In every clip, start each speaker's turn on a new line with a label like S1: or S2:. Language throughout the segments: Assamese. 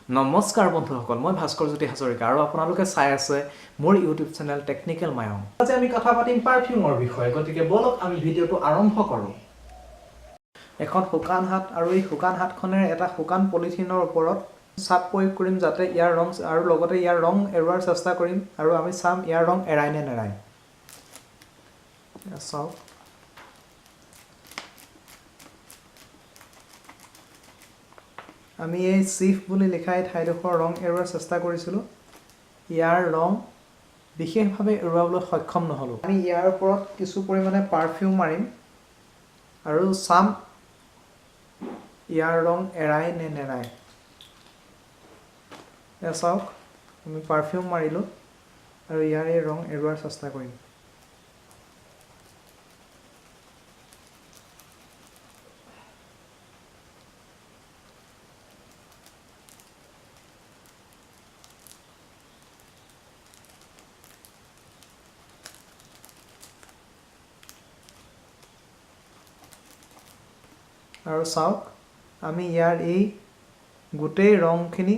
S1: নমস্কাৰ বন্ধুসকল, মই ভাস্কৰ জ্যোতি হাজৰিকা আৰু আপোনালোকে চাই আছে মোৰ ইউটিউব চেনেল টেকনিকেল মায়ং। আজি আমি কথা পাতিম পাৰফিউমৰ বিষয়ে। গতিকে ব'লক, আমি ভিডিঅ'টো আৰম্ভ কৰোঁ। এখন শুকান হাত আৰু এই শুকান হাতখনেৰে এটা শুকান পলিথিনৰ ওপৰত চাপ প্ৰয়োগ কৰিম, যাতে ইয়াৰ ৰং আৰু লগতে ইয়াৰ ৰং এৰুৱাৰ চেষ্টা কৰিম আৰু আমি চাম ইয়াৰ ৰং এৰাই নে নেৰায়। এয়া চাওক, আমি এই চিফ বুলি লিখা এই ঠাইডোখৰ ৰং এৰুৱাৰ চেষ্টা কৰিছিলোঁ। ইয়াৰ ৰং বিশেষভাৱে এৰুৱাবলৈ সক্ষম নহ'লোঁ। আমি ইয়াৰ ওপৰত কিছু পৰিমাণে পাৰফিউম মাৰিম আৰু চাম ইয়াৰ ৰং এৰাই নে নেৰায়। এয়া চাওক, আমি পাৰফিউম মাৰিলোঁ আৰু ইয়াৰ এই ৰং এৰুৱাৰ চেষ্টা কৰিম। আৰু চাওক, আমি ইয়াৰ এই গোটেই ৰংখিনি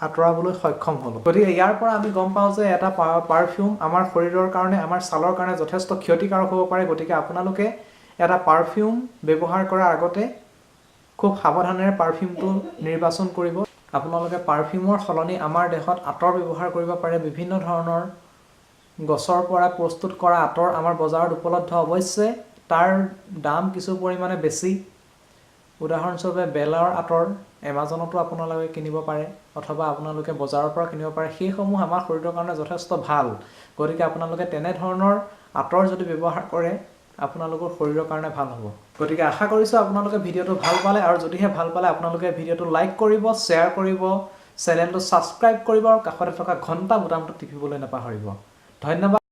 S1: আঁতৰাবলৈ সক্ষম হ'লোঁ। গতিকে ইয়াৰ পৰা আমি গম পাওঁ যে এটা পাৰফিউম আমাৰ শৰীৰৰ কাৰণে, আমাৰ ছালৰ কাৰণে যথেষ্ট ক্ষতিকাৰক হ'ব পাৰে। গতিকে আপোনালোকে এটা পাৰফিউম ব্যৱহাৰ কৰাৰ আগতে খুব সাৱধানেৰে পাৰফিউমটো নিৰ্বাচন কৰিব। আপোনালোকে পাৰফিউমৰ সলনি আমাৰ দেশত আতৰ ব্যৱহাৰ কৰিব পাৰে। বিভিন্ন ধৰণৰ গছৰ পৰা প্ৰস্তুত কৰা আতৰ আমাৰ বজাৰত উপলব্ধ। অৱশ্যে তাৰ দাম কিছু পৰিমাণে বেছি। উদাহৰণস্বৰূপে, বেলৰ আতৰ এমাজনতো আপোনালোকে কিনিব পাৰে অথবা আপোনালোকে বজাৰৰ পৰা কিনিব পাৰে। সেইসমূহ আমাৰ শৰীৰৰ কাৰণে যথেষ্ট ভাল। গতিকে আপোনালোকে তেনেধৰণৰ আতৰ যদি ব্যৱহাৰ কৰে, আপোনালোকৰ শৰীৰৰ কাৰণে ভাল হ'ব। গতিকে আশা কৰিছোঁ আপোনালোকে ভিডিঅ'টো ভাল পালে আৰু যদিহে ভাল পালে, আপোনালোকে ভিডিঅ'টো লাইক কৰিব, শ্বেয়াৰ কৰিব, চেনেলটো ছাবস্ক্ৰাইব কৰিব আৰু কাষতে থকা ঘণ্টা বুটামটো টিপিবলৈ নাপাহৰিব। ধন্যবাদ।